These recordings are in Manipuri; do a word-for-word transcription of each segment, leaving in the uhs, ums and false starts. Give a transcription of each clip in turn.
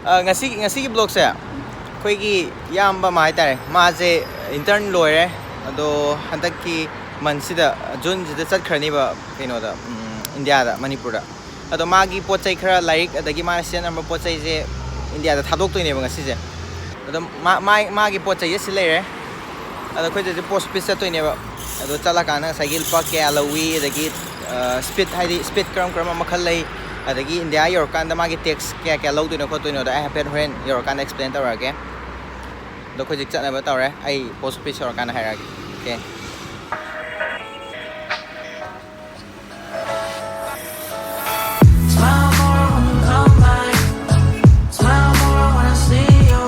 ꯑ, ꯉꯁꯤ, ꯉꯁꯤꯒꯤ ꯕ꯭ꯂꯣꯒꯁꯦ ꯑꯩꯈꯣꯏꯒꯤ ꯏꯌꯥꯝꯕ ꯑꯃ ꯍꯥꯏꯇꯥꯔꯦ, ꯃꯥꯁꯦ ꯏꯟꯇꯔꯟ ꯂꯣꯏꯔꯦ, ꯑꯗꯣ ꯍꯟꯗꯛꯀꯤ ꯃꯟꯁꯤꯗ, ꯖꯨꯟꯁꯤꯗ ꯆꯠꯈ꯭ꯔꯅꯤꯕ ꯀꯩꯅꯣꯗ, ꯎꯝ, ꯏꯟꯗꯤꯌꯥꯗ, ꯃꯅꯤꯄꯨꯔꯗ꯫ ꯑꯗꯣ ꯃꯥꯒꯤ ꯄꯣꯠ ꯆꯩ ꯈꯔ, ꯂꯥꯏꯔꯤꯛ ꯑꯗꯒꯤ ꯃꯥꯅ ꯁꯤꯖꯤꯟꯅꯔꯝꯕ ꯄꯣꯠ ꯆꯩꯁꯦ ꯏꯟꯗꯤꯌꯥꯗ ꯊꯥꯗꯣꯛꯇꯣꯏꯅꯦꯕ ꯉꯁꯤꯁꯦ꯫ ꯑꯗꯣ ꯃꯥ-, ꯃꯥꯏ-, ꯃꯥꯒꯤ ꯄꯣꯠ ꯆꯩꯁꯦ ꯁꯤ ꯂꯩꯔꯦ꯫ ꯑꯗꯣ ꯑꯩꯈꯣꯏꯁꯦ ꯍꯧꯖꯤꯛ ꯄꯣꯁ ꯑꯣꯐꯤꯁ ꯆꯠꯇꯣꯏꯅꯦꯕ꯫ ꯑꯗꯣ ꯆꯠꯂꯀꯥꯟꯗ ꯉꯁꯥꯏꯒꯤ ꯂꯨꯄꯥ ꯀꯌꯥ ꯂꯧꯏ, ꯑꯗꯒꯤ, ꯑ, ꯁ꯭ꯄꯤꯠ, ꯍꯥꯏꯗꯤ ꯁ꯭ꯄꯤꯠ ꯀꯔꯝ ꯀꯔꯝꯕ ꯃꯈꯜ ꯂꯩ, ꯑꯗꯒꯤ ꯏꯟꯗꯤꯌꯥ ꯌꯧꯔꯀꯥꯟꯗ ꯃꯥꯒꯤ ꯇꯦꯛꯁ ꯀꯌꯥ ꯀꯌꯥ ꯂꯧꯗꯣꯏꯅꯣ ꯈꯣꯠꯇꯣꯏꯅꯣꯗꯣ ꯑꯩ ꯍꯥꯏꯐꯦꯠ ꯍꯣꯔꯦꯟ ꯌꯧꯔꯀꯥꯟꯗ ꯑꯦꯛꯁꯄ꯭ꯂꯦꯟ ꯇꯧꯔꯛꯑꯒꯦ꯫ ꯑꯗꯣ ꯑꯩꯈꯣꯏ ꯍꯧꯖꯤꯛ ꯆꯠꯅꯕ ꯇꯧꯔꯦ꯫ ꯑꯩ ꯄꯣꯁ ꯑꯣꯐꯤꯁ ꯌꯧꯔꯀꯥꯟꯗ ꯍꯥꯏꯔꯛꯑꯒꯦ꯫ Okay. Smile more when you come by. Smile more when I see you.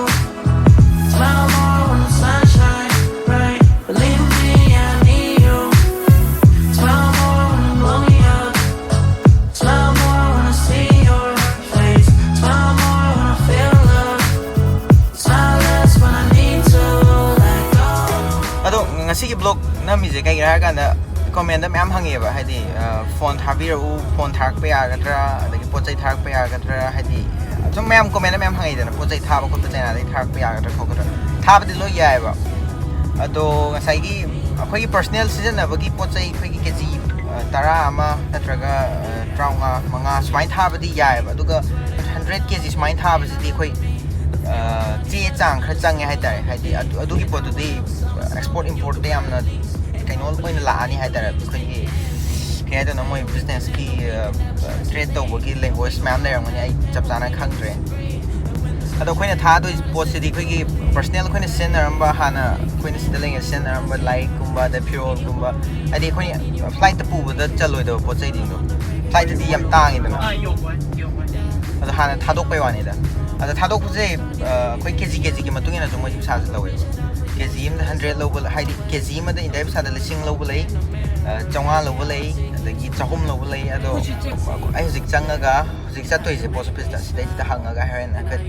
Smile more when the sunshine bright. Believe me, I need you. Smile more when you blow me up. Smile more when I see your face. Smile more when I feel love. Smile less when I need to let go. ꯑꯗꯣ ꯉꯁꯤꯒꯤ ꯕ꯭ꯂꯣꯒ ꯅꯝꯃꯤꯁꯦ ꯀꯩꯒꯤꯅꯣ ꯍꯥꯏꯔꯀꯥꯟꯗ, ꯀꯣꯃꯦꯟꯗ ꯃꯌꯥꯝ ꯍꯪꯉꯦꯕ, ꯍꯥꯏꯗꯤ, ꯑ, ꯐꯣꯟ ꯊꯥꯕꯤꯔꯛꯎ, ꯐꯣꯟ ꯊꯥꯔꯛꯄ ꯌꯥꯒꯗ꯭ꯔꯥ, ꯑꯗꯒꯤ ꯄꯣꯠ ꯆꯩ ꯊꯥꯔꯛꯄ ꯌꯥꯒꯗ꯭ꯔꯥ, ꯍꯥꯏꯗꯤ ꯑꯗꯨꯝ ꯃꯌꯥꯝ ꯀꯣꯃꯦꯟꯗ ꯃꯌꯥꯝ ꯍꯪꯉꯛꯏꯗꯅ, ꯄꯣꯠ ꯆꯩ ꯊꯥꯕ ꯈꯣꯠꯄ ꯆꯩꯅꯥꯗꯒꯤ ꯊꯥꯔꯛꯄ ꯌꯥꯒꯗ꯭ꯔꯥ ꯈꯣꯠꯀꯗ꯭ꯔꯥ꯫ ꯊꯥꯕꯗꯤ ꯂꯣꯏ ꯌꯥꯏꯑꯕ꯫ ꯑꯗꯣ ꯉꯁꯥꯏꯒꯤ ꯑꯩꯈꯣꯏꯒꯤ ꯄꯔꯁꯅꯦꯜ ꯁꯤꯖꯤꯟꯅꯕꯒꯤ ꯄꯣꯠ ꯆꯩ ꯑꯩꯈꯣꯏꯒꯤ ꯀꯦ ꯖꯤ, ꯑ, ꯇꯔꯥ ꯑꯃ ꯅꯠꯇ꯭ꯔꯒ, ꯑ, ꯇꯔꯥꯃꯉꯥ, ꯃꯉꯥ ꯁꯨꯃꯥꯏꯅ ꯊꯥꯕꯗꯤ ꯌꯥꯏꯑꯕ꯫ ꯑꯗꯨꯒ ꯍꯟꯗ꯭ꯔꯦꯠ ꯀꯦ ꯖꯤ ꯁꯨꯃꯥꯏꯅ ꯊꯥꯕꯁꯤꯗꯤ ꯑꯩꯈꯣꯏ, ꯑ, ꯆꯦ ꯆꯥꯡ ꯈꯔ ꯆꯪꯉꯦ ꯍꯥꯏꯇꯥꯔꯦ꯫ ꯍꯥꯏꯗꯤ ꯑꯗꯨ-, ꯑꯗꯨꯒꯤ ꯄꯣꯠꯇꯨꯗꯤ ꯑꯦꯛꯁꯄꯣꯔꯠ ꯏꯝꯄꯣꯔꯠꯇ ꯌꯥꯝꯅ ꯀꯩꯅꯣ ꯑꯣꯏꯅ ꯂꯥꯛꯑꯅꯤ ꯍꯥꯏꯇꯥꯔꯦ꯫ ꯑꯩꯈꯣꯏꯒꯤ ꯀꯩ ꯍꯥꯏꯗꯣꯏꯅꯣ, ꯃꯣꯏ ꯕꯤꯖꯤꯅꯦꯁꯀꯤ, ꯑ, ꯇ꯭ꯔꯦꯠ ꯇꯧꯕꯒꯤ ꯂꯦꯡꯒ꯭ꯋꯦꯖ ꯃꯌꯥꯝ ꯂꯩꯔꯝꯒꯅꯤ, ꯑꯩ ꯆꯞ ꯆꯥꯅ ꯈꯪꯗ꯭ꯔꯦ꯫ ꯑꯗꯣ ꯑꯩꯈꯣꯏꯅ ꯊꯥꯗꯣꯏ ꯄꯣꯠꯁꯤꯗꯤ ꯑꯩꯈꯣꯏꯒꯤ ꯄꯔꯁꯅꯦꯜ ꯑꯩꯈꯣꯏꯅ ꯁꯤꯖꯤꯟꯅꯔꯝꯕ, ꯍꯥꯟꯅ ꯑꯩꯈꯣꯏꯅ ꯁꯤꯗ ꯂꯩꯉꯩ ꯁꯤꯖꯤꯟꯅꯔꯝꯕ ꯂꯥꯏꯔꯤꯛꯀꯨꯝꯕ, ꯑꯗꯩ ꯐꯤꯔꯣꯜꯒꯨꯝꯕ, ꯍꯥꯏꯗꯤ ꯑꯩꯈꯣꯏꯅ ꯐ꯭ꯂꯥꯏꯠꯇ ꯄꯨꯕꯗ ꯆꯜꯂꯣꯏꯗꯕ ꯄꯣꯠ ꯆꯩꯁꯤꯡꯗꯣ꯫ ꯐ꯭ꯂꯥꯏꯠꯇꯗꯤ ꯌꯥꯝ ꯇꯥꯡꯉꯤꯗꯅ꯫ ꯑꯗꯣ ꯍꯥꯟꯅ ꯊꯥꯗꯣꯛꯄꯩ ꯋꯥꯅꯤꯗ꯫ ꯑꯗꯣ ꯊꯥꯗꯣꯛꯄꯁꯦ, ꯑ, ꯑꯩꯈꯣꯏ ꯀꯦ ꯖꯤ, ꯀꯦ ꯖꯤꯒꯤ ꯃꯇꯨꯡ ꯏꯟꯅꯁꯨ ꯃꯣꯏꯁꯦ ꯄꯩꯁꯥꯁꯦ ꯂꯧꯋꯦꯕ꯫ ꯀꯦ ꯖꯤ ꯑꯃꯗ ꯍꯟꯗ꯭ꯔꯦꯠ ꯂꯧꯕ, ꯍꯥꯏꯗꯤ ꯀꯦ ꯖꯤ ꯑꯃꯗ ꯏꯟꯗꯤꯌꯥ ꯄꯩꯁꯥꯗ ꯂꯤꯁꯤꯡ ꯂꯧꯕ ꯂꯩ, ꯑ, ꯆꯥꯝꯃꯉꯥ ꯂꯧꯕ ꯂꯩ, ꯑꯗꯒꯤ ꯆꯍꯨꯝ ꯂꯧꯕ ꯂꯩ꯫ ꯑꯗꯣ ꯑꯩ ꯍꯧꯖꯤꯛ ꯆꯪꯉꯒ, ꯍꯧꯖꯤꯛ ꯆꯠꯇꯣꯏꯁꯦ ꯄꯣꯁ ꯑꯣꯐꯤꯁꯇ, ꯁꯤꯗꯩꯁꯤꯗ ꯍꯪꯉꯒ ꯍꯣꯔꯦꯟ ꯍꯥꯏꯐꯦꯠ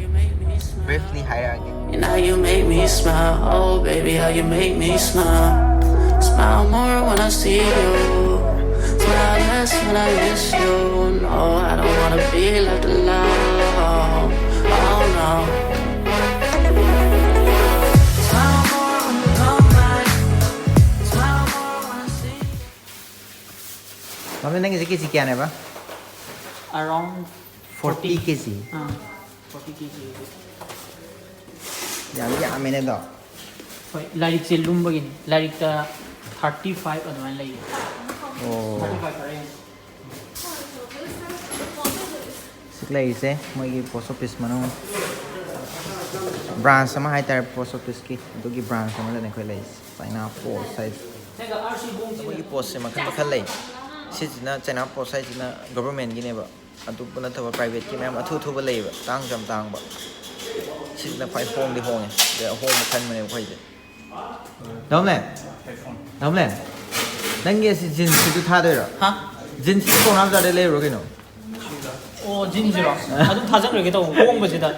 ꯕ꯭ꯔꯤꯐꯂꯤ ꯍꯥꯏꯔꯛꯑꯒꯦ꯫ And how you make me smile, oh baby, how you make me smile. Smile more when I see you. Smile less when I miss you. No, I don't wanna be left alone. Oh, K G ꯀꯌꯥꯅꯦꯕ? Around forty K G. Ah forty K G. ꯌꯥꯝ ꯌꯥꯝꯃꯦꯅꯦ ꯑꯗꯣ꯫ ꯍꯣꯏ, ꯂꯥꯏꯔꯤꯛꯁꯦ ꯂꯨꯝꯕꯒꯤꯅꯤ꯫ ꯂꯥꯏꯔꯤꯛꯇ ꯊꯥꯔꯇꯤ ꯐꯥꯏꯚ ꯑꯗꯨꯃꯥꯏꯅ ꯂꯩꯌꯦ꯫ ꯑꯣ꯫ ꯊꯥꯔꯇꯤ ꯐꯥꯏꯚ ꯈꯔ ꯍꯦꯟꯅ꯫ ꯍꯧꯖꯤꯛ ꯂꯩꯔꯤꯁꯦ ꯃꯣꯏꯒꯤ ꯄꯣꯁ ꯑꯣꯐꯤꯁ ꯃꯅꯨꯡ, ꯕ꯭ꯔꯥꯟꯁ ꯑꯃ ꯍꯥꯏꯇꯥꯔꯦ ꯄꯣꯁ ꯑꯣꯐꯤꯁꯀꯤ, ꯑꯗꯨꯒꯤ ꯕ꯭ꯔꯥꯟꯁ ꯑꯃꯗꯅꯦ ꯑꯩꯈꯣꯏ ꯂꯩꯔꯤꯁꯦ꯫ ꯆꯥꯏꯅꯥ ꯄꯣꯁ ꯍꯥꯏꯁꯦ꯫ ꯃꯣꯏꯒꯤ ꯄꯣꯁꯁꯦ ꯃꯈꯜ ꯃꯈꯜ ꯂꯩ꯫ ꯁꯤꯁꯤꯅ ꯆꯥꯏꯅꯥ ꯄꯣꯁ ꯍꯥꯏꯁꯤꯅ ꯒꯚꯔꯟꯃꯦꯟꯠꯀꯤꯅꯦꯕ꯫ ꯑꯇꯣꯞꯄ ꯅꯠꯇꯕ ꯄ꯭ꯔꯥꯏꯚꯦꯠꯀꯤ ꯃꯌꯥꯝ ꯑꯊꯨ ꯑꯊꯨꯕ ꯂꯩꯌꯦꯕ, ꯇꯥꯡꯁꯨ ꯌꯥꯝ ꯇꯥꯡꯕ꯫ ꯁꯤꯁꯤꯅ ꯈ꯭ꯋꯥꯏ ꯍꯣꯡꯗꯤ ꯍꯣꯡꯉꯦ, ꯑꯗꯩ ꯑꯍꯣꯡꯕ ꯈꯟꯕꯅꯦꯕ ꯑꯩꯈꯣꯏꯁꯦ꯫ ꯗꯥꯎꯂꯦꯟ, ꯗꯥꯎꯂꯦꯟ, ꯅꯪꯒꯤ ꯑꯁꯤ ꯖꯤꯟꯁꯁꯤꯁꯨ ꯊꯥꯗꯣꯏꯔꯣ? ꯍꯥ? ꯖꯤꯟꯁꯁꯤ ꯄꯥꯎꯅꯥ ꯕꯖꯥꯔꯗꯩ ꯂꯩꯔꯨꯔꯣ ꯀꯩꯅꯣ? ꯑꯣ, ꯖꯤꯟꯁꯤꯔꯣ? ꯑꯗꯨꯝ ꯊꯥꯖꯟꯈ꯭ꯔꯒꯦ ꯇꯧꯕ ꯍꯣꯡꯕꯁꯤꯗ꯫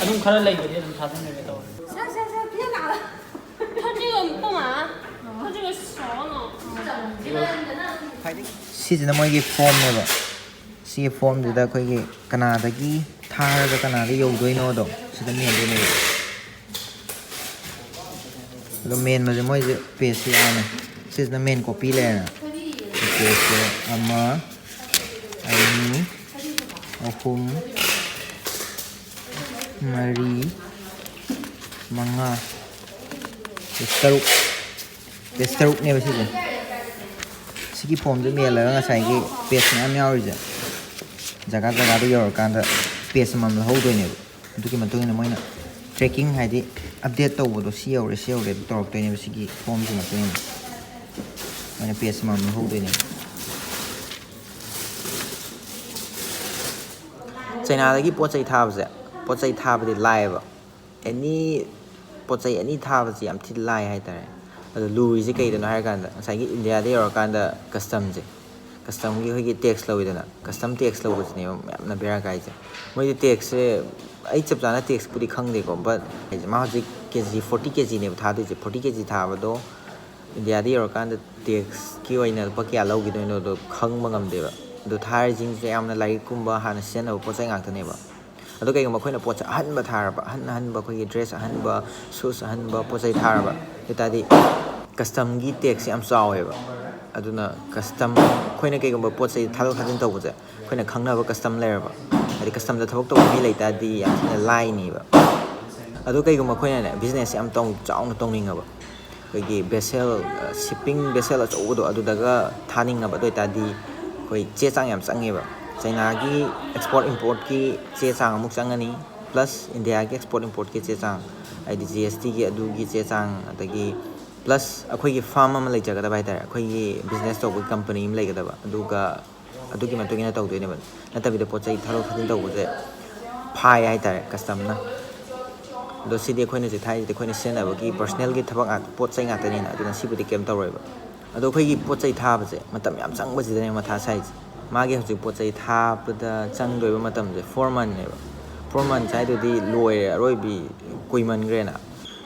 ꯑꯗꯨꯝ ꯈꯔ ꯂꯩꯕꯗꯤ ꯑꯗꯨꯝ ꯊꯥꯖꯟꯈ꯭ꯔꯒꯦ ꯇꯧꯕ꯫ 他这个不麻，他这个少呢。 ꯁꯤꯁꯤꯅ ꯃꯣꯏꯒꯤ ꯐꯣꯝꯅꯦꯕ꯫ ꯁꯤꯒꯤ ꯐꯣꯝꯁꯤꯗ ꯑꯩꯈꯣꯏꯒꯤ ꯀꯅꯥꯗꯒꯤ ꯊꯥꯔꯒ ꯀꯅꯥꯗ ꯌꯧꯗꯣꯏꯅꯣꯗꯣ ꯁꯤꯗ ꯃꯦꯟꯗꯣꯏꯅꯦꯕ꯫ ꯑꯗꯣ ꯃꯦꯟꯕꯁꯦ ꯃꯣꯏꯁꯦ ꯄꯦꯖꯁꯦ ꯌꯥꯝꯃꯦ꯫ ꯁꯤꯁꯤꯅ ꯃꯦꯟ ꯀꯣꯄꯤ ꯂꯩꯔꯦꯅ꯫ ꯄꯦꯖꯁꯦ ꯑꯃ, ꯑꯅꯤ, ꯑꯍꯨꯝ, ꯃꯔꯤ, ꯃꯉꯥ, ꯇꯔꯨꯛ꯫ ꯄꯦꯖ ꯇꯔꯨꯛꯅꯦꯕ ꯁꯤꯁꯦ꯫ ꯁꯤꯒꯤ ꯐꯣꯝꯁꯦ ꯃꯦꯜꯂꯒ ꯉꯁꯥꯏꯒꯤ ꯄꯦꯖ ꯃꯌꯥꯝ ꯌꯥꯎꯔꯤꯁꯦ ꯖꯒꯥ ꯖꯒꯥꯗ ꯌꯧꯔꯀꯥꯟꯗ ꯄꯦꯖ ꯑꯃꯃꯝ ꯂꯧꯍꯧꯗꯣꯏꯅꯦꯕ꯫ ꯑꯗꯨꯒꯤ ꯃꯇꯨꯡ ꯏꯟꯅ ꯃꯣꯏꯅ ꯇ꯭ꯔꯦꯀꯤꯡ, ꯍꯥꯏꯗꯤ ꯑꯞꯗꯦꯠ ꯇꯧꯕꯗꯣ, ꯁꯤ ꯌꯧꯔꯦ ꯁꯤ ꯌꯧꯔꯦ ꯑꯗꯨ ꯇꯧꯔꯛꯇꯣꯏꯅꯦꯕ ꯁꯤꯒꯤ ꯐꯣꯝꯁꯤ ꯃꯇꯨꯡ ꯏꯟꯅ꯫ ꯃꯣꯏꯅ ꯄꯦꯖ ꯑꯃꯃꯝ ꯂꯧꯍꯧꯗꯣꯏꯅꯦꯕ꯫ ꯆꯩꯅꯥꯗꯒꯤ ꯄꯣꯠ ꯆꯩ ꯊꯥꯕꯁꯦ, ꯄꯣꯠ ꯆꯩ ꯊꯥꯕꯗꯤ ꯂꯥꯏꯌꯦꯕ꯫ ꯑꯦꯅꯤ ꯄꯣꯠ ꯆꯩ ꯑꯦꯅꯤ ꯊꯥꯕꯁꯤ ꯌꯥꯝ ꯊꯤ ꯂꯥꯏ ꯍꯥꯏꯇꯥꯔꯦ꯫ ꯑꯗꯣ ꯂꯨꯔꯤꯁꯦ ꯀꯩꯗꯅꯣ ꯍꯥꯏꯔꯀꯥꯟꯗ, ꯉꯁꯥꯏꯒꯤ ꯏꯟꯗꯤꯌꯥꯗ ꯌꯧꯔꯀꯥꯟꯗ ꯀꯁꯇꯝꯁꯦ, ꯀꯁꯇꯝꯒꯤ ꯑꯩꯈꯣꯏꯒꯤ ꯇꯦꯛꯁ ꯂꯧꯋꯤꯗꯅ, ꯀꯁꯇꯝ ꯇꯦꯛꯁ ꯂꯧꯕꯁꯤꯅꯦꯕ ꯌꯥꯝꯅ ꯕꯦꯔꯥ ꯀꯥꯏꯁꯦ꯫ ꯃꯣꯏꯗꯤ ꯇꯦꯛꯁꯁꯦ, ꯑꯩ ꯆꯞ ꯆꯥꯅ ꯇꯦꯛꯁꯄꯨꯗꯤ ꯈꯪꯗꯦꯀꯣ, ꯕꯠ ꯍꯥꯏꯁꯦ ꯃꯥ ꯍꯧꯖꯤꯛ ꯀꯦ ꯖꯤ ꯐꯣꯔꯇꯤ ꯀꯦ ꯖꯤꯅꯦꯕ ꯊꯥꯗꯣꯏꯁꯦ꯫ ꯐꯣꯔꯇꯤ ꯀꯦ ꯖꯤ ꯊꯥꯕꯗꯣ ꯏꯟꯗꯤꯌꯥꯗ ꯌꯧꯔꯀꯥꯟꯗ ꯇꯦꯛꯁꯀꯤ ꯑꯣꯏꯅ ꯂꯨꯄꯥ ꯀꯌꯥ ꯂꯧꯈꯤꯗꯣꯏꯅꯣꯗꯣ ꯈꯪꯕ ꯉꯝꯗꯦꯕ꯫ ꯑꯗꯣ ꯊꯥꯔꯤꯁꯤꯡꯁꯦ ꯌꯥꯝꯅ ꯂꯥꯏꯔꯤꯛꯀꯨꯝꯕ ꯍꯥꯟꯅ ꯁꯤꯖꯤꯟꯅꯕ ꯄꯣꯠ ꯆꯩ ꯉꯥꯛꯇꯅꯦꯕ꯫ ꯑꯗꯣ ꯀꯩꯒꯨꯝꯕ ꯑꯩꯈꯣꯏꯅ ꯄꯣꯠꯁꯦ ꯑꯍꯟꯕ ꯊꯥꯔꯕ, ꯑꯍꯟ ꯑꯍꯟꯕ ꯑꯩꯈꯣꯏꯒꯤ ꯗ꯭ꯔꯦꯁ ꯑꯍꯟꯕ, ꯁꯨꯁ ꯑꯍꯟꯕ ꯄꯣꯠ ꯆꯩ ꯊꯥꯔꯕ ꯑꯗꯨ ꯑꯣꯏꯇꯥꯔꯗꯤ ꯀꯁꯇꯝꯒꯤ ꯇꯦꯛꯁꯁꯦ ꯌꯥꯝ ꯆꯥꯎꯋꯦꯕ꯫ ꯑꯗꯨꯅ ꯀꯁꯇꯝ ꯑꯩꯈꯣꯏꯅ ꯀꯩꯒꯨꯝꯕ ꯄꯣꯠ ꯆꯩ ꯊꯥꯗꯣꯛ ꯊꯥꯖꯤꯟ ꯇꯧꯕꯁꯦ ꯑꯩꯈꯣꯏꯅ ꯈꯪꯅꯕ ꯀꯁꯇꯝ ꯂꯩꯔꯕ, ꯍꯥꯏꯗꯤ ꯀꯁꯇꯝꯗ ꯊꯕꯛ ꯇꯧꯕ ꯃꯤ ꯂꯩꯇꯥꯔꯗꯤ ꯌꯥꯝ ꯊꯤꯅ ꯂꯥꯏꯅꯦꯕ꯫ ꯑꯗꯣ ꯀꯩꯒꯨꯝꯕ ꯑꯩꯈꯣꯏꯅꯅꯦ ꯕꯤꯖꯤꯅꯦꯁꯁꯦ ꯌꯥꯝ ꯇꯧ ꯆꯥꯎꯅ ꯇꯧꯅꯤꯡꯉꯕ, ꯑꯩꯈꯣꯏꯒꯤ ꯚꯦꯁꯦꯜ, ꯁꯤꯞꯄꯤꯡ ꯚꯦꯁꯦꯜ ꯑꯆꯧꯕꯗꯣ ꯑꯗꯨꯗꯒ ꯊꯥꯅꯤꯡꯉꯕ, ꯑꯗꯨ ꯑꯣꯏꯇꯥꯔꯗꯤ ꯑꯩꯈꯣꯏ ꯆꯦ ꯆꯥꯡ ꯌꯥꯝ ꯆꯪꯉꯦꯕ꯫ ꯆꯩꯅꯥꯒꯤ ꯑꯦꯛꯁꯄꯣꯔꯠ ꯏꯝꯄꯣꯔꯠꯀꯤ ꯆꯦ ꯆꯥꯡ ꯑꯃꯨꯛ ꯆꯪꯉꯅꯤ, ꯄ꯭ꯂꯁ ꯏꯟꯗꯤꯌꯥꯒꯤ ꯑꯦꯛꯁꯄꯣꯔꯠ ꯏꯝꯄꯣꯔꯠꯀꯤ ꯆꯦ ꯆꯥꯡ, ꯍꯥꯏꯗꯤ ꯖꯤ ꯑꯦꯁ ꯇꯤꯒꯤ ꯑꯗꯨꯒꯤ ꯆꯦ ꯆꯥꯡ, ꯑꯗꯒꯤ ꯄ꯭ꯂꯁ ꯑꯩꯈꯣꯏꯒꯤ ꯐꯥꯝ ꯑꯃ ꯂꯩꯖꯒꯗꯕ ꯍꯥꯏꯇꯥꯔꯦ, ꯑꯩꯈꯣꯏꯒꯤ ꯕꯤꯖꯤꯅꯦꯁ ꯇꯧꯕꯒꯤ ꯀꯝꯄꯅꯤ ꯑꯃ ꯂꯩꯒꯗꯕ, ꯑꯗꯨꯒ ꯑꯗꯨꯒꯤ ꯃꯇꯨꯡ ꯏꯟꯅ ꯇꯧꯗꯣꯏꯅꯦꯕ꯫ ꯅꯠꯇꯕꯤꯗ ꯄꯣꯠ ꯆꯩ ꯊꯥꯗꯣꯛ ꯊꯥꯖꯤꯟ ꯇꯧꯕꯁꯦ ꯐꯥꯏ ꯍꯥꯏꯇꯥꯔꯦ ꯀꯁꯇꯝꯅ꯫ ꯑꯗꯣ ꯁꯤꯗꯤ ꯑꯩꯈꯣꯏꯅ ꯍꯧꯖꯤꯛ ꯊꯥꯏꯁꯤꯗꯤ ꯑꯩꯈꯣꯏꯅ ꯁꯤꯖꯤꯟꯅꯕꯒꯤ ꯄꯔꯁꯅꯦꯜꯒꯤ ꯊꯕꯛ ꯉꯥꯛ-, ꯄꯣꯠ ꯆꯩ ꯉꯥꯛꯇꯅꯤꯅ, ꯑꯗꯨꯅ ꯁꯤꯕꯨꯗꯤ ꯀꯩꯝ ꯇꯧꯔꯣꯏꯕ꯫ ꯑꯗꯣ ꯑꯩꯈꯣꯏꯒꯤ ꯄꯣꯠ ꯆꯩ ꯊꯥꯕꯁꯦ ꯃꯇꯝ ꯌꯥꯝ ꯆꯪꯕꯁꯤꯗꯅꯦ ꯃꯊꯥ ꯁꯥꯏꯁꯦ꯫ ꯃꯥꯒꯤ ꯍꯧꯖꯤꯛ ꯄꯣꯠ ꯆꯩ ꯊꯥꯕꯗ ꯆꯪꯗꯣꯏꯕ ꯃꯇꯝꯁꯦ ꯐꯣꯔ ꯃꯟꯅꯦꯕ꯫ ꯐꯣꯔ ꯃꯟꯁ ꯍꯥꯏꯗꯨꯗꯤ ꯂꯣꯏꯔꯦ, ꯑꯔꯣꯏꯕꯤ ꯀꯨꯏꯃꯟꯈ꯭ꯔꯦꯅ꯫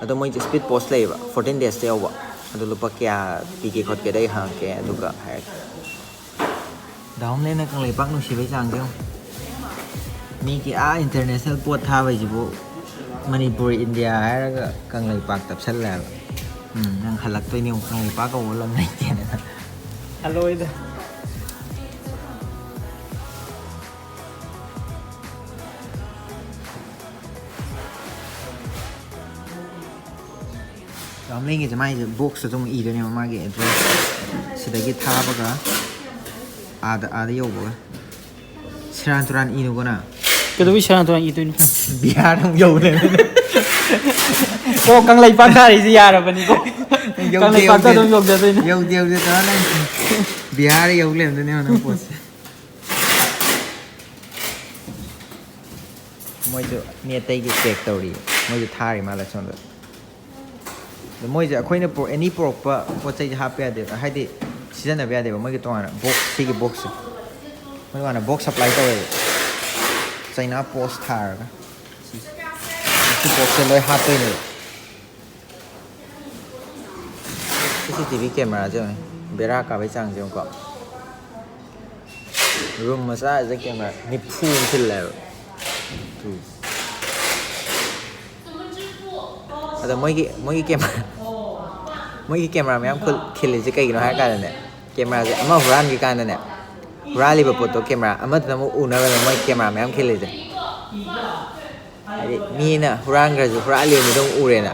ꯑꯗꯣ ꯃꯣꯏꯁꯦ ꯁ꯭ꯄꯤꯠ ꯄꯣꯁ ꯂꯩꯌꯦꯕ, ꯐꯣꯔꯇꯤꯟ ꯗꯦꯖꯇ ꯌꯧꯕ꯫ ꯑꯗꯣ ꯂꯨꯄꯥ ꯀꯌꯥ ꯄꯤꯒꯦ ꯈꯣꯠꯀꯦꯗ ꯑꯩ ꯍꯪꯉꯛꯀꯦ, ꯑꯗꯨꯒ ꯍꯥꯏꯔꯛꯀꯦ꯫ ꯗꯥꯎꯟꯂꯦꯟꯅ ꯀꯪꯂꯩꯄꯥꯛ ꯅꯨꯡꯁꯤꯕꯩ ꯆꯥꯡꯁꯦ ꯌꯦꯡꯉꯨ꯫ ꯃꯤꯒꯤ ꯑꯥ ꯏꯟꯇꯔꯅꯦꯁꯅꯦꯜ ꯄꯣꯠ ꯊꯥꯕꯩꯁꯤꯕꯨ ꯃꯅꯤꯄꯨꯔ, ꯏꯟꯗꯤꯌꯥ ꯍꯥꯏꯔꯒ ꯀꯪꯂꯩꯄꯥꯛ ꯇꯞꯁꯜꯂꯦ ꯍꯥꯏꯕ꯫ ꯎꯝ, ꯅꯪ ꯍꯜꯂꯛꯇꯣꯏꯅꯦ ꯌꯦꯡꯉꯨ, ꯀꯪꯂꯩꯄꯥꯛ ꯀꯧꯕ ꯂꯝ ꯂꯩꯇꯦꯅ꯫ ꯍꯜꯂꯣꯏꯗ꯫ ꯗꯥꯎꯟꯂꯦꯟꯒꯤꯁꯦ ꯃꯥꯏꯁꯦ ꯕꯣꯛꯁꯇꯁꯨ ꯑꯃꯨꯛ ꯏꯗꯣꯏꯅꯦꯕ ꯃꯥꯒꯤ ꯑꯦꯗ꯭ꯔꯦꯁ꯫ ꯁꯤꯗꯒꯤ ꯊꯥꯕꯒ ꯑꯥꯗ, ꯑꯥꯗ ꯌꯧꯕꯒ꯫ ꯁꯦꯔꯥꯟ ꯇꯨꯔꯥꯟ ꯏꯅꯨꯀꯣ ꯅꯪ꯫ ꯀꯩꯗꯧꯕꯩ ꯁꯦꯔꯥꯟ ꯇꯨꯔꯥꯟ ꯏꯗꯣꯏꯅꯣ? ꯕꯤꯍꯥꯔ ꯑꯃꯨꯛ ꯌꯧꯗꯣꯏꯅꯦ꯫ ꯑꯣ, ꯀꯪꯂꯩꯄꯥꯛ ꯊꯥꯔꯤꯁꯦ ꯌꯥꯔꯕꯅꯤꯀꯣ꯫ ꯌꯧꯗꯦ, ꯀꯪꯂꯩꯄꯥꯛꯇ ꯌꯧꯗꯦ꯫ ꯑꯗꯨꯝ ꯌꯧꯖꯗꯣꯏꯅꯦ꯫ ꯌꯧꯗꯦ, ꯌꯧꯗꯦ, ꯇꯧꯔ ꯅꯪ ꯕꯤꯍꯥꯔ ꯌꯧ ꯂꯩꯔꯝꯗꯣꯏꯅꯦ ꯅꯪ ꯄꯣꯠꯁꯦ꯫ ꯃꯣꯏꯁꯨ ꯃꯤ ꯑꯇꯩꯒꯤ ꯆꯦꯛ ꯇꯧꯔꯤ, ꯃꯣꯏꯁꯨ ꯊꯥꯔꯤ ꯃꯥꯜꯂꯦ ꯁꯣꯝꯗ꯫ ꯑꯗꯣ ꯃꯣꯏꯁꯦ ꯑꯩꯈꯣꯏꯅ ꯄꯨꯔꯛ-, ꯑꯦꯅꯤ ꯄꯨꯔꯛꯄ ꯄꯣꯠ ꯆꯩꯁꯦ ꯍꯥꯞꯄ ꯌꯥꯗꯦꯕ, ꯍꯥꯏꯗꯤ ꯁꯤꯖꯤꯟꯅꯕ ꯌꯥꯗꯦꯕ꯫ ꯃꯣꯏꯒꯤ ꯇꯣꯉꯥꯟꯅ ꯕꯣꯛꯁ, ꯁꯤꯒꯤ ꯕꯣꯛꯁꯁꯦ ꯃꯣꯏ ꯇꯣꯉꯥꯟꯅ ꯕꯣꯛꯁ ꯁꯄ꯭ꯂꯥꯏ ꯇꯧꯋꯦꯕ, ꯆꯩꯅꯥ ꯄꯣꯁ ꯊꯥꯔꯒ꯫ ꯁꯤ ꯕꯣꯛꯁꯁꯦ ꯂꯣꯏ ꯍꯥꯞꯇꯣꯏꯅꯦꯕ꯫ ꯁꯤ ꯁꯤ ꯇꯤ ꯚꯤ ꯀꯦꯃꯦꯔꯥꯁꯦ ꯌꯦꯡꯉꯨꯅꯦ, ꯕꯦꯔꯥ ꯀꯥꯕꯩ ꯆꯥꯡꯁꯦ ꯌꯦꯡꯉꯨꯀꯣ꯫ ꯔꯨꯝ ꯃꯆꯥꯁꯤꯗ ꯀꯦꯃꯦꯔꯥ ꯅꯤꯐꯨ ꯑꯃ ꯈꯤꯜꯂꯦꯕ꯫ ꯑꯗꯣ ꯃꯣꯏꯒꯤ, ꯃꯣꯏꯒꯤ ꯀꯦꯃꯦꯔꯥ, ꯃꯣꯏꯒꯤ ꯀꯦꯃꯦꯔꯥ ꯃꯌꯥꯝ ꯈꯨꯜ-, ꯈꯤꯜꯂꯤꯁꯦ ꯀꯩꯒꯤꯅꯣ ꯍꯥꯏꯔ ꯀꯥꯟꯗꯅꯦ, ꯀꯦꯃꯦꯔꯥꯁꯦ ꯑꯃ ꯍꯨꯔꯥꯟꯈꯤ ꯀꯥꯟꯗꯅꯦ, ꯍꯨꯔꯥꯜꯂꯤꯕ ꯄꯣꯠꯇꯣ ꯀꯦꯃꯦꯔꯥ ꯑꯃꯗꯨꯅ ꯑꯃꯨꯛ ꯎꯅꯕꯅꯦ ꯃꯣꯏ ꯀꯦꯃꯦꯔꯥ ꯃꯌꯥꯝ ꯈꯤꯜꯂꯤꯁꯦ꯫ ꯍꯥꯏꯗꯤ ꯃꯤꯅ ꯍꯨꯔꯥꯟꯈ꯭ꯔꯁꯨ ꯍꯨꯔꯥꯜꯂꯤ ꯃꯤꯗꯣ ꯑꯃꯨꯛ ꯎꯔꯦꯅ꯫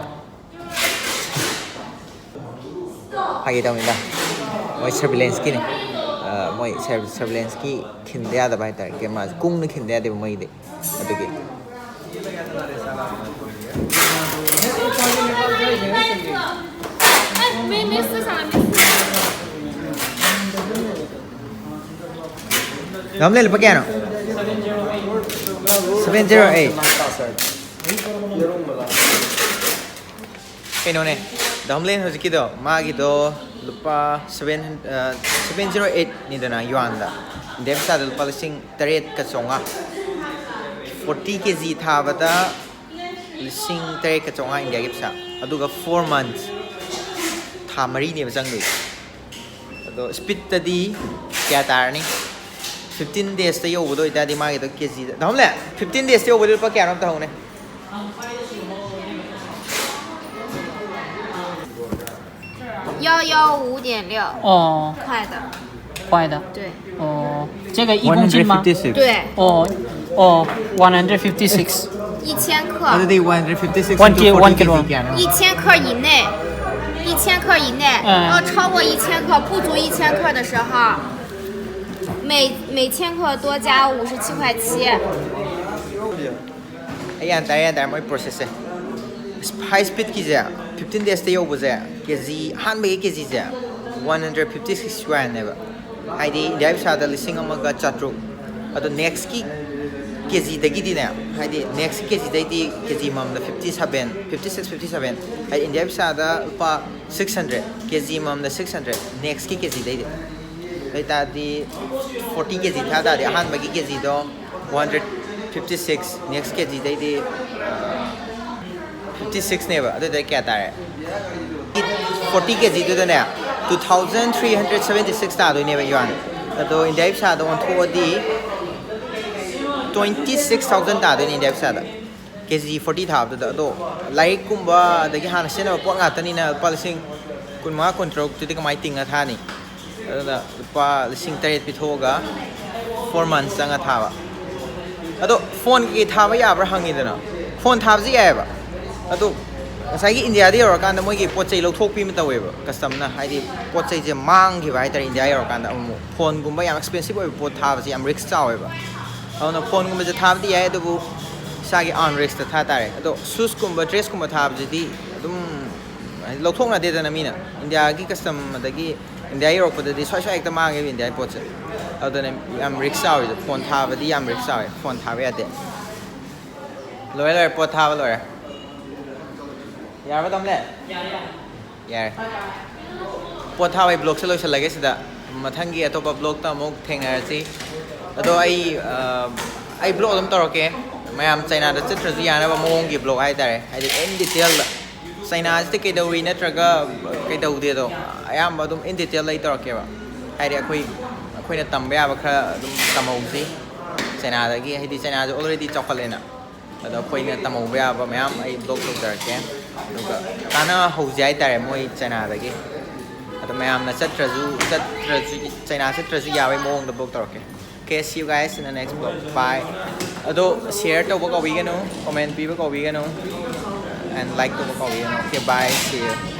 ꯐꯥꯒꯤ ꯇꯧꯅꯤꯗ, ꯃꯣꯏ ꯁꯔꯚꯤꯂꯦꯟꯁꯀꯤꯅꯤ꯫ ꯃꯣꯏ ꯁꯔꯚꯤꯂꯦꯟꯁꯀꯤ ꯈꯤꯟꯗ ꯌꯥꯗꯕ ꯍꯥꯏꯇꯥꯔꯦ, ꯀꯦꯃꯦꯔꯥꯁꯦ ꯀꯨꯡꯅ ꯈꯤꯟꯗ ꯌꯥꯗꯦꯕ ꯃꯣꯏꯒꯤꯗꯤ꯫ ꯑꯗꯨꯒꯤ ꯂꯝꯂꯦ ꯂꯨꯄꯥ ꯀꯌꯥꯅꯣ? Seven zero eight. ꯀꯩꯅꯣꯅꯦ, ꯗꯥꯝꯂꯦꯟ ꯍꯧꯖꯤꯛꯀꯤꯗꯣ, ꯃꯥꯒꯤꯗꯣ ꯂꯨꯄꯥ seven, seven zero eight ꯅꯤꯗꯅ ꯌꯨꯋꯥꯟꯗ꯫ ꯏꯟꯗꯤꯌꯥ ꯄꯩꯁꯥꯗ ꯂꯨꯄꯥ ꯂꯤꯁꯤꯡ ꯇꯔꯦꯠꯀ ꯆꯥꯝꯃꯉꯥ꯫ Forty K G ꯊꯥꯕꯗ ꯂꯤꯁꯤꯡ ꯇꯔꯦꯠꯀ ꯆꯥꯝꯃꯉꯥ ꯏꯟꯗꯤꯌꯥꯒꯤ ꯄꯩꯁꯥ꯫ ꯑꯗꯨꯒ four months, ꯊꯥ ꯃꯔꯤꯅꯦꯕ ꯆꯪꯗꯣꯏꯁꯦ꯫ ꯑꯗꯣ ꯁ꯭ꯄꯤꯠꯇꯗꯤ ꯀꯌꯥ ꯇꯥꯔꯅꯤ? Fifteen daysꯇ ꯌꯧꯕꯗ ꯑꯣꯏꯇꯥꯔꯗꯤ ꯃꯥꯒꯤꯗꯣ ꯀꯦ ꯖꯤꯗ, ꯗꯥꯝꯂꯦ, fifteen daysꯇ ꯌꯧꯕꯗ ꯂꯨꯄꯥ ꯀꯌꯥꯅꯣ ꯑꯝꯇ ꯍꯪꯉꯨꯅꯦ꯫ 幺幺五点六，哦，快的，坏的。对哦，这个一公斤吗？ One hundred fifty six. 对，哦哦，one hundred fifty six。一千克， ꯑꯗꯨꯗꯤ one hundred fifty six One into kilo, one forty kilo. K G ꯀꯌꯥꯅꯣ? 一千克以内，一千克以内，嗯要超过一千克，不足一千克的时候，每每千克多加五十七块七。 ꯑꯩ ꯒ꯭ꯌꯥꯟ ꯇꯥꯔꯦ, ꯒ꯭ꯌꯥꯟ ꯇꯥꯔꯦ ꯃꯣꯏ processꯁꯦ꯫ High speedꯀꯤꯁꯦ fifteen daysꯇ ꯌꯧꯕꯁꯦ, ꯀꯦ ꯖꯤ, ꯑꯍꯥꯟꯕꯒꯤ ꯀꯦ ꯖꯤꯁꯦ one hundred fifty six ꯌꯨꯋꯥꯟꯅꯦꯕ꯫ ꯍꯥꯏꯗꯤ ꯏꯟꯗꯤꯌꯥ ꯄꯩꯁꯥꯗ ꯂꯤꯁꯤꯡ ꯑꯃꯒ ꯆꯥꯇ꯭ꯔꯨꯛ꯫ ꯑꯗꯣ nextꯀꯤ ꯀꯦ ꯖꯤꯗꯒꯤꯗꯤꯅꯦ, ꯍꯥꯏꯗꯤ nextꯀꯤ ꯀꯦ ꯖꯤꯗꯩꯗꯤ ꯀꯦ ꯖꯤ ꯑꯃꯃꯝꯗ fifty seven, fifty six, fifty seven, ꯍꯥꯏꯗꯤ ꯏꯟꯗꯤꯌꯥ ꯄꯩꯁꯥꯗ ꯂꯨꯄꯥ six hundred, ꯀꯦ ꯖꯤ ꯑꯃꯃꯝꯗ six hundred, nextꯀꯤ ꯀꯦ ꯖꯤꯗꯩꯗꯤ꯫ ꯑꯗꯨ ꯑꯣꯏꯇꯥꯔꯗꯤ forty K G ꯊꯥ ꯇꯥꯔꯗꯤ ꯑꯍꯥꯟꯕꯒꯤ ꯀꯦ ꯖꯤꯗꯣ one hundred fifty six, next ꯀꯦ ꯖꯤꯗꯩꯗꯤ fifty sixꯅꯦꯕ꯫ ꯑꯗꯨꯗꯩ ꯀꯌꯥ ꯇꯥꯔꯦ? Forty K Gꯗꯨꯗꯅꯦ two thousand three hundred seventy six ꯇꯥꯗꯣꯏꯅꯦꯕ ꯌꯨꯋꯥꯟ꯫ ꯑꯗꯣ ꯏꯟꯗꯤꯌꯥꯒꯤ ꯄꯩꯁꯥꯗ ꯑꯣꯟꯊꯣꯛꯑꯗꯤ twenty six thousand ꯇꯥꯗꯣꯏꯅꯦ ꯏꯟꯗꯤꯌꯥ ꯄꯩꯁꯥꯗ, ꯀꯦ ꯖꯤ forty ꯊꯥꯕꯗꯨꯗ꯫ ꯑꯗꯣ ꯂꯥꯏꯔꯤꯛꯀꯨꯝꯕ ꯑꯗꯒꯤ ꯍꯥꯟꯅ ꯁꯤꯖꯤꯟꯅꯕ ꯄꯣꯠ ꯉꯥꯛꯇꯅꯤꯅ ꯂꯨꯄꯥ ꯂꯤꯁꯤꯡ ꯀꯨꯟꯃꯉꯥ, ꯀꯨꯟꯇꯔꯨꯛꯇꯨꯗꯤ ꯀꯃꯥꯏꯅ ꯇꯤꯡꯉ ꯊꯥꯅꯤ? ꯑꯗꯨꯅ ꯂꯨꯄꯥ ꯂꯤꯁꯤꯡ ꯇꯔꯦꯠ ꯄꯤꯊꯣꯛꯑꯒ four months ꯆꯪꯉ ꯊꯥꯕ꯫ ꯑꯗꯣ ꯐꯣꯟ ꯀꯩꯀꯩ ꯊꯥꯕ ꯌꯥꯕ꯭ꯔꯥ ꯍꯪꯉꯤꯗꯅ, ꯐꯣꯟ ꯊꯥꯕꯁꯤ ꯌꯥꯏꯑꯕ꯫ ꯑꯗꯣ ꯉꯁꯥꯏꯒꯤ ꯏꯟꯗꯤꯌꯥꯗ ꯌꯧꯔꯀꯥꯟꯗ ꯃꯣꯏꯒꯤ ꯄꯣꯠ ꯆꯩ ꯂꯧꯊꯣꯛꯄꯤ ꯑꯃ ꯇꯧꯋꯦꯕ ꯀꯁꯇꯝꯅ, ꯍꯥꯏꯗꯤ ꯄꯣꯠ ꯆꯩꯁꯦ ꯃꯥꯡꯈꯤꯕ ꯍꯥꯏꯇꯥꯔꯦ꯫ ꯏꯟꯗꯤꯌꯥ ꯌꯧꯔꯀꯥꯟꯗ ꯑꯃꯨꯛ ꯐꯣꯟꯒꯨꯝꯕ ꯌꯥꯝ ꯑꯦꯛꯁꯄꯦꯟꯁꯤꯞ ꯑꯣꯏꯕ ꯄꯣꯠ ꯊꯥꯕꯁꯦ ꯌꯥꯝ ꯔꯤꯛꯁ ꯆꯥꯎꯋꯦꯕ꯫ ꯑꯗꯨꯅ ꯐꯣꯟꯒꯨꯝꯕꯁꯦ ꯊꯥꯕꯗꯤ ꯌꯥꯏ, ꯑꯗꯨꯕꯨ ꯏꯁꯥꯒꯤ ꯑꯥꯔꯝ ꯔꯦꯁꯇ ꯊꯥ ꯇꯥꯔꯦ꯫ ꯑꯗꯣ ꯁꯨꯁꯀꯨꯝꯕ ꯗ꯭ꯔꯦꯁꯀꯨꯝꯕ ꯊꯥꯕꯁꯤꯗꯤ ꯑꯗꯨꯝ ꯍꯥꯏꯗꯤ ꯂꯧꯊꯣꯛꯅꯗꯦꯗꯅ ꯃꯤꯅ꯫ ꯏꯟꯗꯤꯌꯥꯒꯤ ꯀꯁꯇꯝ ꯑꯗꯒꯤ ꯏꯟꯗꯤꯌꯥ ꯌꯧꯔꯛꯄꯗꯗꯤ ꯁ꯭ꯋꯥꯏ ꯁ꯭ꯋꯥꯏ ꯍꯦꯛꯇ ꯃꯥꯡꯉꯦꯕ ꯏꯟꯗꯤꯌꯥꯒꯤ ꯄꯣꯠꯁꯦ꯫ ꯑꯗꯨꯅ ꯌꯥꯝ ꯔꯤꯛꯁ ꯆꯥꯎꯋꯦꯕ꯫ ꯐꯣꯟ ꯊꯥꯕꯗꯤ ꯌꯥꯝ ꯔꯤꯛꯁ ꯆꯥꯎꯋꯦ꯫ ꯐꯣꯟ ꯊꯥꯕ ꯌꯥꯗꯦ꯫ ꯂꯣꯏꯔꯦ, ꯂꯣꯏꯔꯦ, ꯄꯣꯠ ꯊꯥꯕ ꯂꯣꯏꯔꯦ꯫ ꯌꯥꯔꯕ, ꯇꯝꯂꯦ? ꯌꯥꯔꯦ꯫ ꯄꯣꯠ ꯊꯥꯕꯒꯤ ꯕ꯭ꯂꯣꯛꯁꯦ ꯂꯣꯏꯁꯤꯜꯂꯒꯦ ꯁꯤꯗ꯫ ꯃꯊꯪꯒꯤ ꯑꯇꯣꯞꯄ ꯕ꯭ꯂꯣꯛꯇ ꯑꯃꯨꯛ ꯊꯦꯡꯅꯔꯁꯤ꯫ ꯑꯗꯣ ꯑꯩ, ꯑ, ꯑꯩ ꯕ꯭ꯂꯣꯛ ꯑꯗꯨꯝ ꯇꯧꯔꯛꯀꯦ꯫ ꯃꯌꯥꯝ ꯆꯥꯏꯅꯥꯗ ꯆꯠꯇ꯭ꯔꯁꯨ ꯌꯥꯅꯕ ꯃꯑꯣꯡꯒꯤ ꯕ꯭ꯂꯣꯛ ꯍꯥꯏꯇꯥꯔꯦ꯫ ꯍꯥꯏꯗꯤ in detailꯗ ꯆꯥꯏꯅꯥꯁꯤꯗ ꯀꯩꯗꯧꯔꯤ ꯅꯠꯇ꯭ꯔꯒ ꯀꯩꯗꯧꯗꯦꯗꯣ ꯑꯌꯥꯝꯕ ꯑꯗꯨꯝ in detail ꯑꯩ ꯇꯧꯔꯛꯀꯦꯕ꯫ ꯍꯥꯏꯗꯤ ꯑꯩꯈꯣꯏ, ꯑꯩꯈꯣꯏꯅ ꯇꯝꯕ ꯌꯥꯕ ꯈꯔ ꯑꯗꯨꯝ ꯇꯝꯍꯧꯁꯤ ꯆꯥꯏꯅꯥꯗꯒꯤ꯫ ꯍꯥꯏꯗꯤ ꯆꯥꯏꯅꯥꯁꯦ already ꯆꯥꯎꯈꯠꯂꯦꯅ꯫ ꯑꯗꯣ ꯑꯩꯈꯣꯏꯅ ꯇꯝꯍꯧꯕ ꯌꯥꯕ ꯃꯌꯥꯝ ꯑꯩ ꯕ꯭ꯂꯣꯛ ꯇꯧꯖꯔꯛꯀꯦ꯫ ꯑꯗꯨꯒ ꯀꯥꯟꯅꯍꯧꯁꯦ ꯍꯥꯏꯇꯥꯔꯦ ꯃꯣꯏ ꯆꯥꯏꯅꯥꯗꯒꯤ꯫ ꯑꯗꯣ ꯃꯌꯥꯝꯅ ꯆꯠꯇ꯭ꯔꯁꯨ, ꯆꯠꯇ꯭ꯔꯁꯨ, ꯆꯥꯏꯅꯥ ꯆꯠꯇ꯭ꯔꯁꯨ ꯌꯥꯕꯒꯤ ꯃꯑꯣꯡꯗ ꯕ꯭ꯂꯣꯛ ꯇꯧꯔꯛꯀꯦ꯫ Okay, see you guys in the next vlog. Bye. ꯑꯗꯣ share ꯇꯧꯕ ꯀꯥꯎꯕꯤꯒꯅꯨ, comment ꯄꯤꯕ ꯀꯥꯎꯕꯤꯒꯅꯨ, and like ꯇꯧꯕ ꯀꯥꯎꯕꯤꯒꯅꯨ꯫ Okay, bye, see you.